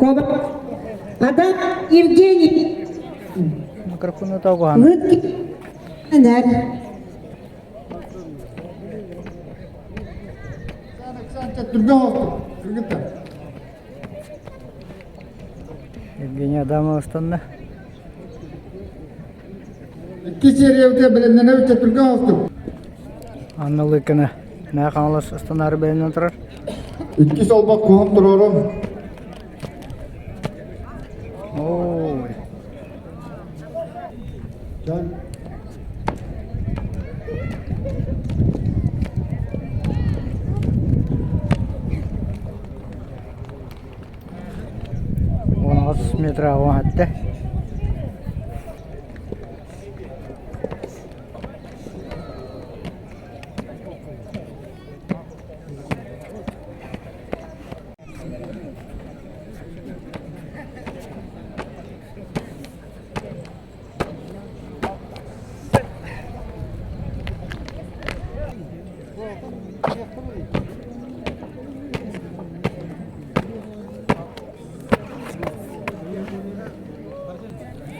Коба Адам Евгений Микрофону тоҕуһан. Лыткинер. Евгений Адамов ыстанна. Икки сериябытыгар бэлэмнэнэбит түргэн оҕустук. Анна Лыкина Мэҥэ Хаҥалас ыстанаары бэлэмнэнэн турар. Икки солбох куһун туруорун. Ой. Уон метр аҕа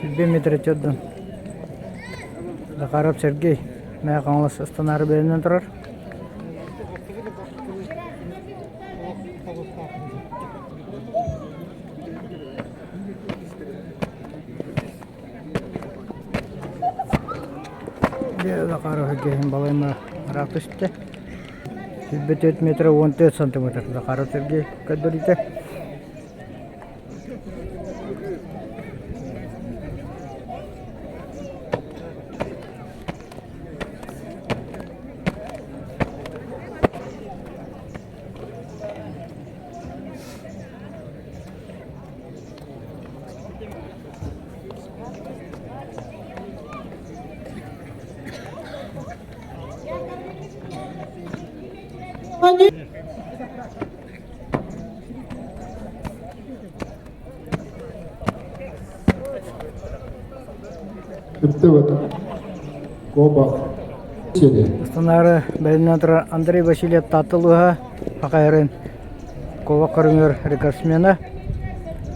Сүүрбэ метр өтөрдөн Захаров Сергей Мэҥэ Хаҥалас ыстанаары бэлэмнэнэн турар. Захаров Сергейин балайма ыраах түстэ. 24 метр 14 сантиметр Захаров Сергей көрдөрүүтэ. Ыстанаары бэлэмнэнэн турар Андрей Васильев Таатта улууһа Хахайрын куобах көрүҥэр рекордсмена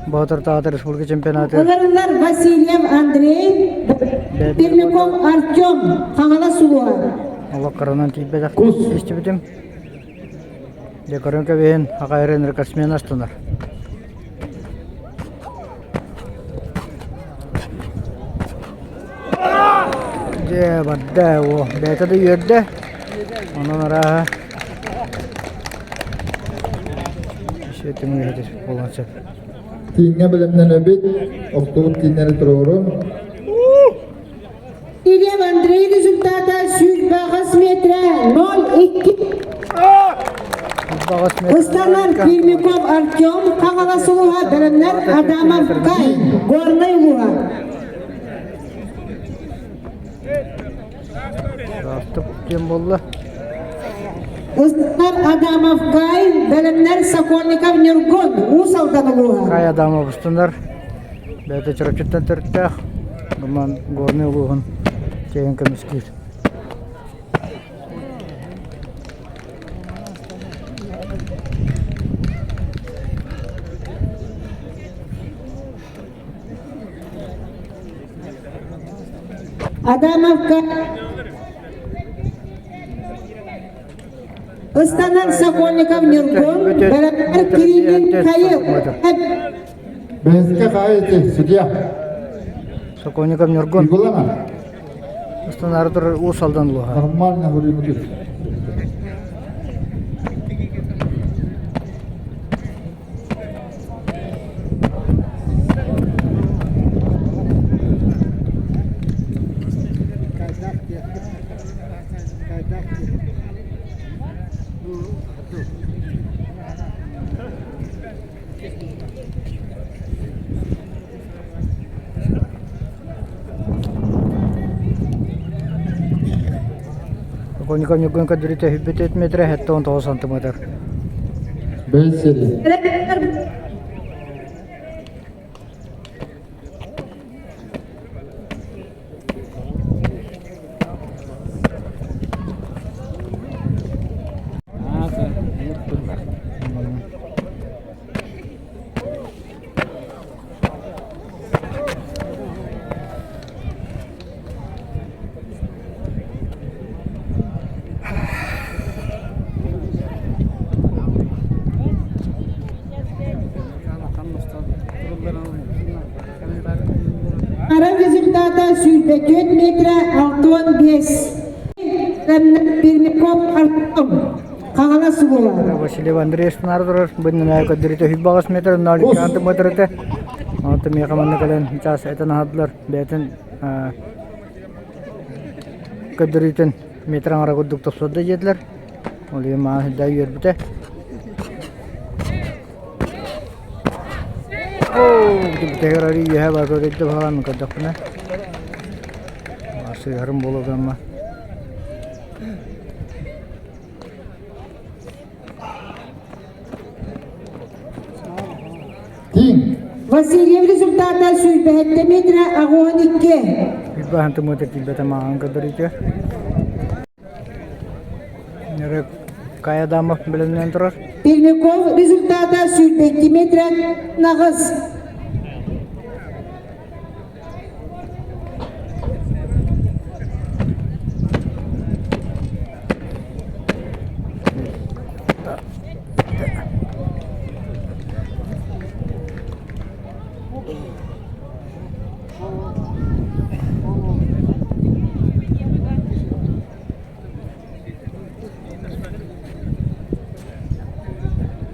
Боотуртааҕы республика чемпионаты Ыларылар Васильев Андрей, Пермяков Артем, Хаҥалас улууһа. Олоххоронон тиийбэтэх истибитим. Дьэ көрөн кэбиһин, Хахайрын рекордсмен астанар. Дьэ барда о бэйэтэ да үөрдэ. Онон арааһа түмүгэ буолуон сөп. Тииҥҥэ бэлэмнэнэбит, охтубут тииннэри туруорун. Илья Андрей результата 108 метра 0,2. Ыстанар Пермяков Артем, Хаҥалас улууһа, бэлэмнэр Адамов Кай, Горнай улууһа. Диэн буолла. Ыстанар Адамов Кай, бэлэмнэр Сокольников Ньургун, Уус Алдан улууһа. Кай Адамов ыстанар. Бэйэтэ Чурапчыттан төрүттээх. Роман Горнай улууһун чиэһин көмүскүүр. Адамовка Ыстанар Сокольников Ньургун, Бэлэмнэр Кириллин Кайыл. Бэйэскэ хаайы судья. Сокольников Ньургун. Уйгулана. Ыстанаары турар Уус Алдан улууһа. Нормально говорю. Сокольников Ньургун көрдөрүүтэ 104 метр 79 сантиметр. Бэйсери. 124 метра 65. Пермяков Артем. Хаҥалас уола. Васильев Андрей Станар турар. Быннына көрдөрүтэ 105 метр, 0,2 метр этэ. Онтон миэхэ манна кэлэн чаас этэн аһардылар. Бэйэтин көрдөрүүтүн метр аҥара курдук тупсарда диэтилэр. Ол иһин маҕан сылдьа үөрбүтэ. Бүтэһигэр арыы үөһэ бар көрөйдө баҕалаан көрдөхпүнэ. Сыыһарым буолуо гамма. Тиҥ. Васильев результата сүүрбэһэттэ метра аҕуон икки. Билбаһан тымыта тиийбэтэ мааҕын көрдөрүүтэ. Каядамов бэлэмнэнэн турар. Пермяков результата 102 метра наҕыс.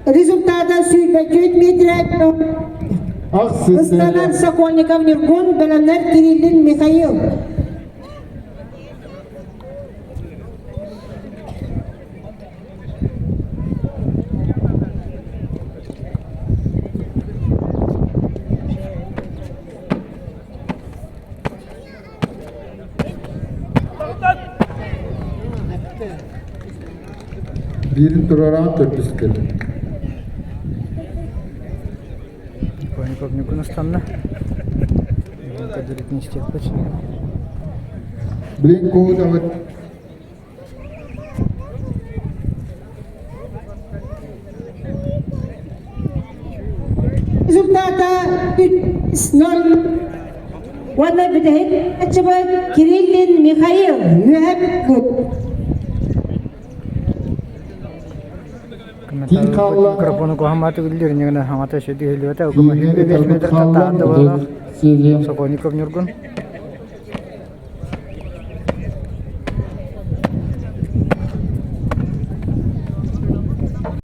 Результата 104 метра Ыстанар Сокольников Ньургун, бэлэмнэр Кириллин Михаил. Биирин туруораан төрдүс кэлин. Сокольников Ньургун ыстанна. Көрдөрүүтүн истиэхпит. Билин куудабыт Результата 3-0. Уонна бүтэһик аччыбыт Кириллин Михаил үөһэ Тиин хаалла. Микрофону куһамааты үллүр ньыгына хаҥата сөдү иһиллибэтэ. Кииҥҥэ Метр ытарбыт хаалла. таттаан да Сокольников Сокольников Ньургун.